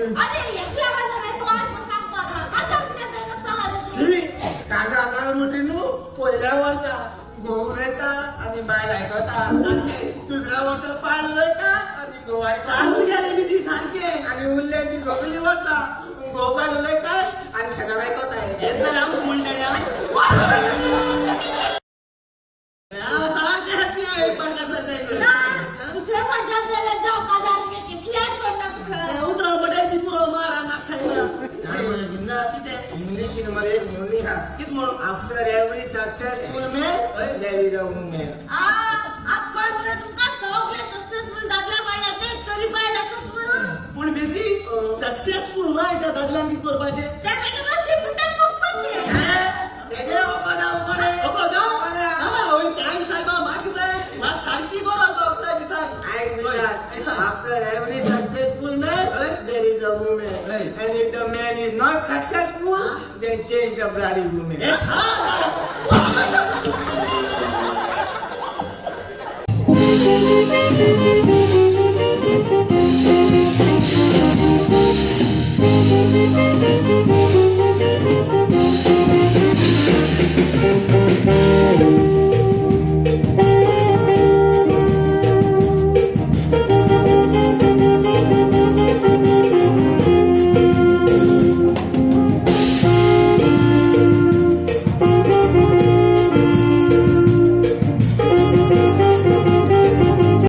अरे एकल्या बाजूने तो आज सांगपाक काजार कितें जायना सांग. शी, काजार जाल म्हणटी न्हू, पयल्या वर्सा घोव उलयता आनी बायल आयकता. दुसऱ्या वर्सा बायल उलयता आनी घोव आयकता. सांग तुगेलें बिजी सारकें. आनी उरले ती सगळीं वर्सां घोव बायल उलयताय आनी शेजार आयकताय. हें जालें आमकां म्हणटलें. सारकें हॅपी एक पाट काजार जाय. ना दुसऱ्या पडटात जाल्यार जावं काजार केसल्यान पडटा तुका. उतरां बटाय ती पुरो मार आंगाक सायबा. इंग्लिशीन मरे एक म्हणी आहा. कित म्हणून? After every successful man there is a woman. आत कोण म्हणून तुमकां सगळे सक्सेसफूल दादले पडल्या ते तरी बायल आसत म्हणून. पूण बिजी सक्सेसफूल नाय त्या दादल्यान कित करपाचें? त्या जाग्यार अशें म्हणटात बघपाचें. तेजें वखदां उगडे. वखदां? हय सांग सायबा, म्हाका जाय, म्हाका सारकी गरज आसा वखदाची, सांग. आयक हय, बिंदास. सांग. After every successful man there is a woman. And if the man is not successful, then change the bloody woman. हा.